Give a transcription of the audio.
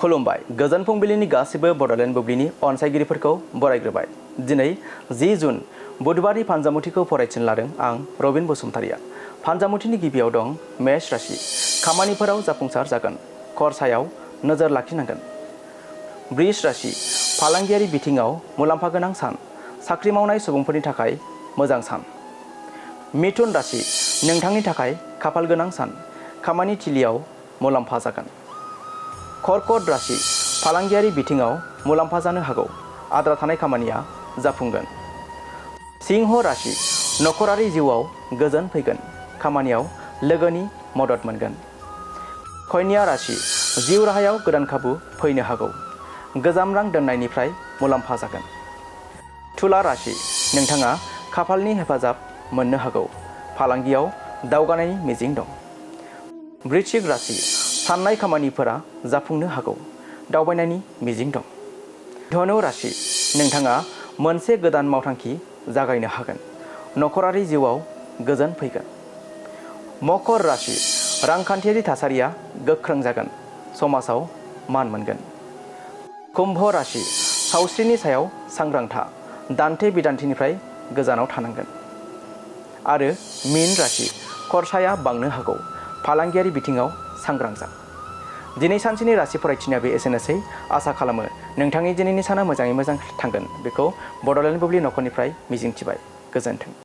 खुलुमबाय गोजोन फुंबिलिनि गासिबो बड'लेण्ड बुब्लिनि अनसायगिरिफोरखौ बरायग्रोबाय। दिनै 10 जुन बुधबारनि फानजामुथिखौ फरायथिन लादों आं रबिन बसुमतारिया। फानजामुथिनि गिबियाव दं मेष राशि। खामानिफोराव जाफुंसार जागोन, खरसायाव नोजोर लाखिनांगोन। वृष राशि। फालांगियारि बिथिङाव मुलाम्फा गोनां सान, साख्रि मावनाय सुबुंफोरनि थाखाय मोजां सान। मिथुन राशि। नोंथांनि थाखाय खाफाल गोनां सान, खामानि थिलियाव मुलाम्फा जागोन। कर्कट राशि। फालांगियारि बिथिङाव मुलाम्फा जानो हागौ, आद्रा थानाय खामानिया जाफुंगोन। सिंह राशि। नखरारि जिउआव गोजोन फैगोन, खामानियाव लोगोनि मदद मोनगोन। कन्या राशि। जिउ राहायाव गोदान खाबु फैनो हागौ, गोजाम रां दोननायनिफ्राय मुलाम्फा जागोन। तुला राशि। नोंथाङा खाफालनि हेफाजाब मोननो हागौ, फालांगियाव दावगानायनि मिजिं दं। वृश्चिक राशि। साननाय खामानिफोरा जाफुंनो हागौ, दावबायनायनि मिजिं दं। धनु राशि। नोंथाङा मोनसे गोदान मावथांखि जागायनो हागोन, नखरारि जिउआव गोजोन फैगोन। मकर राशि। रांखान्थियारि थासारिया गोख्रों जागोन, समाजाव मान मोनगोन। कुम्भ राशि। सावस्रिनि सायाव सांग्रां था, दान्थे बिदान्थेनिफ्राय गोजानाव थानांगोन। आरो मीन राशि। खरसाया बांनो हागौ, फालांगियारि बिथिङाव सांग्रां जा। दिनै सानसेनि राशि फरायथिनाया बे एसेनोसै। आसा खालामो नोंथांनि दिनैनि साना मोजाङै मोजां थांगोन बेखौ बड'लेण्ड बुब्लि नखरनिफ्राय मिजिंथिबाय। गोजोन्थों।